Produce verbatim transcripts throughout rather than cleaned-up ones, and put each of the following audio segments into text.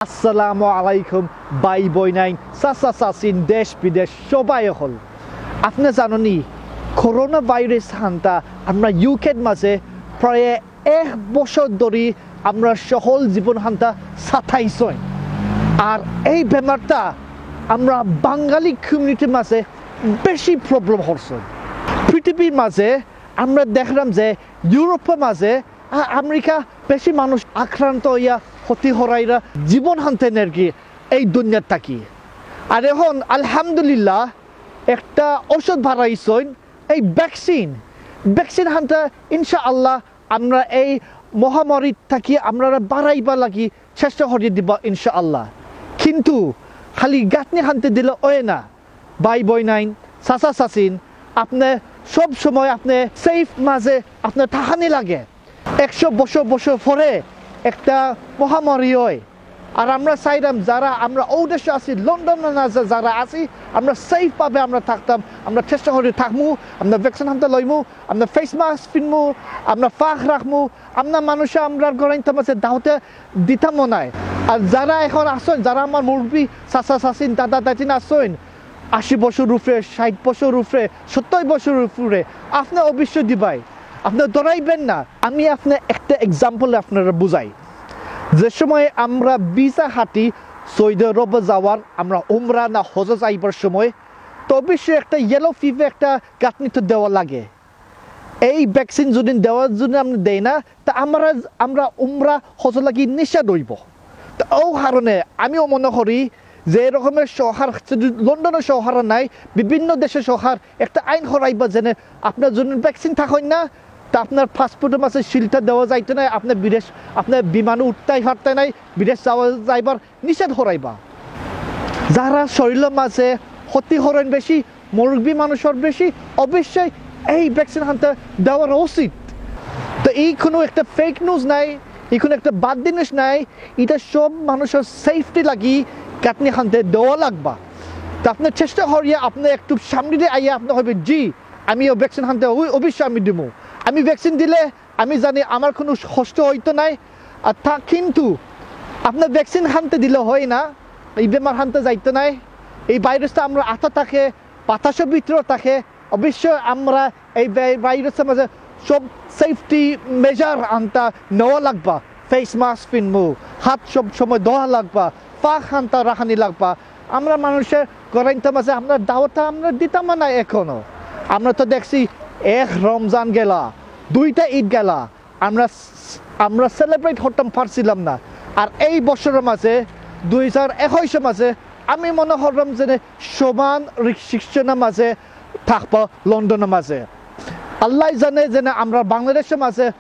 আসসালামু আলাইকুম ভাই বইনাইন, চাচা চাচিন, দেশ বিদেশ সবাই অকল। আপনে জাননি, করোনা ভাইরাস হানতা আমরা ইউকের মাঝে প্রায় এক বছর ধরি আমরা সকল জীবন হানতা সাতাইছইন। আর এই বেমারটা আমরা বাঙালি কমিউনিটির মাঝে বেশি প্রবলেম করছে। পৃথিবীর মাঝে আমরা দেখলাম যে ইউরোপের মাঝে আ-, আমেরিকা বেশি মানুষ আক্রান্ত হইয়া ক্ষতি হরাইরা জীবন হানতে নেরগি এই দুনিয়ার থাকি। আর এখন আলহামদুলিল্লাহ একটা ঔষধ বাড়াইছইন, এই ভ্যাকসিন। ভ্যাকসিন হানতে ইনশাআল্লাহ আমরা এই মহামারী থাকি আমরা বাড়াইবা লাগি চেষ্টা করি দিবা ইনশাআল্লাহ। কিন্তু খালি গাঁথনি হানতে দিলে অয় না। ভাই বইনাইন, চাচা চাচিন, আপনে সব সময় আপনে সেফ মাঝে আপনে থাকানি লাগে। একশো বছর বছর পরে একটা মহামারী হয়। আর আমরা চাইলাম যারা আমরা ঔ দেশে আছি, লন্ডনে না যা-, যারা আছি, আমরা সেফ ভাবে আমরা থাকতাম, আমরা চেষ্টা করি থাকমু, আমরা ভ্যাকসিন হানতে লইমু, আমরা ফেস মাস্ক পিনমু, আমরা ফাঁক রাখমু, আমরা মানুষে আমরা গরাইন্তাম আছে দাওতে দিতাম মনে হয়। আর যারা এখন আছইন, যারা আমার মুরব্বী, চাচা চাচিন, দাদা দাদিন আছইন, আশি বছর উপরে, ষাট বছর উপরে, সত্তর বছর উপরে, আপনে অবশ্যই দিবাই, আপনে ডরাইবেন না। আমি আপনে একটা এক্সাম্পল আপনারে বুঝাই। যে সময় আমরা ভিসা হাটি সৌদি আরবে যাওয়ার, আমরা উমরা না হজে যাইবার সময়, তো অবশ্যই একটা ইয়েলো ফিভার একটা গাঁথনি তো দেওয়া লাগে। এই ভ্যাকসিন যদি দেওয়ার জন্য আমরা দেই না, তা আমরা, আমরা উমরা হজ লাগি নিষেধ হইব। তো ও কারণে আমিও মনে করি যে এরকমের শহর শুধু লন্ডনের শহরে নাই, বিভিন্ন দেশের শহর একটা আইন করাইবা যেন আপনার যদি ভ্যাকসিন থাকেন না, তা আপনার পাসপোর্টের মাঝে সিলটা দেওয়া যাইতো না, আপনার বিদেশ, আপনার বিমানে উঠতেই পারতে নাই, বিদেশ যাওয়া যাইবার নিষেধ করাইবা। যারা শরীরের মাঝে ক্ষতি করেন বেশি, মুরব্বী মানুষের বেশি, অবশ্যই এই ভ্যাকসিন হানতে দেওয়ার উচিত। তো এই কোনো একটা ফেক নিউজ নাই, এই কোনো একটা বাদ জিনিস নাই, এটা সব মানুষের সেফটি লাগি গাঁথনি হানতে দেওয়া লাগবা। তো আপনি চেষ্টা করিয়া আপনি একটু সামনে দিয়ে আইয়া আপনি হবে, "জি, আমি ও ভ্যাকসিন হানতে অবি-, অবশ্যই আমি দিমু।" আমি ভ্যাকসিন দিলে আমি জানি আমার কোনো কষ্ট হইতো নাই। আর তা কিন্তু আপনার ভ্যাকসিন হানতে দিলে হয় না, এই বেমার হানতে যাইতো নাই। এই ভাইরাসটা আমরা আতা থাকে, বাতাসের ভিতরে থাকে। অবশ্যই আমরা এই ভাই-, ভাইরাসের মাঝে সব সেফটি মেজার আনতা নেওয়া লাগবা। ফেস মাস্ক পিনমু, হাত সব সময় ধোয়া লাগবা, পাক হানতা রাখানি লাগবা। আমরা মানুষের গরাইন্তাম আছে, আমরা দাওয়াতটা আমরা দিতাম না এখনো। আমরা তো দেখছি এক রমজান গেলা, দুইটা ঈদ গেলা, আমরা, আমরা সেলিব্রেট করতাম পারছিলাম না। আর এই বছরের মাঝে, দুই হাজার একুশের মাঝে, আমি মনে করলাম যে সমান রিস্ট্রিকশনের মাঝে থাকবো লন্ডনের মাঝে। আল্লাহ জানে যে আমরা বাংলাদেশের মাঝে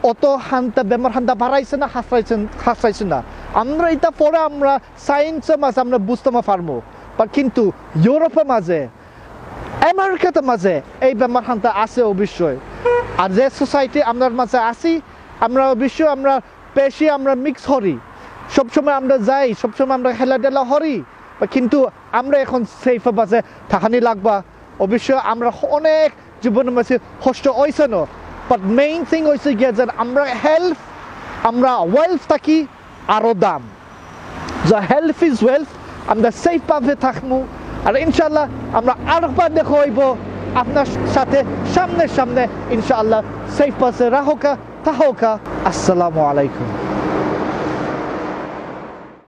অত হানতা, বেমার হানতা বাড়াইছে না, হাসরাইছে, হাসরাইছে না। আমরা এটা পরে আমরা সায়েন্সের মাঝে আমরা বুঝতে না পারবো। বা কিন্তু ইউরোপের মাঝে, আমেরিকাতে মাঝে এই বেমার হানতা আছে অবশ্যই। আর যে সোসাইটি আমরার মাঝে আছি, আমরা অবশ্যই আমরা বেশি আমরা মিক্স করি, সবসময় আমরা যাই, সবসময় আমরা খেলাধুলা করি, বা কিন্তু আমরা এখন সেফ মাঝে থাকানি লাগবা। অবশ্য আমরা অনেক জীবনের মাঝে কষ্ট হইছে না, বাট মেইন থিং হইছে গিয়া যে আমরা হেলথ, আমরা ওয়েলথ থাকি আরো দাম। So health is wealth, আমরা সেফ ভাবে থাকমু। আর ইনশাআল্লাহ আমরা আরেকবার দেখা হইব আপনার সাথে সামনে সামনে, ইনশাআল্লাহ। সেফ পাশে রাখোকা, থাকোকা। আসসালামু আলাইকুম।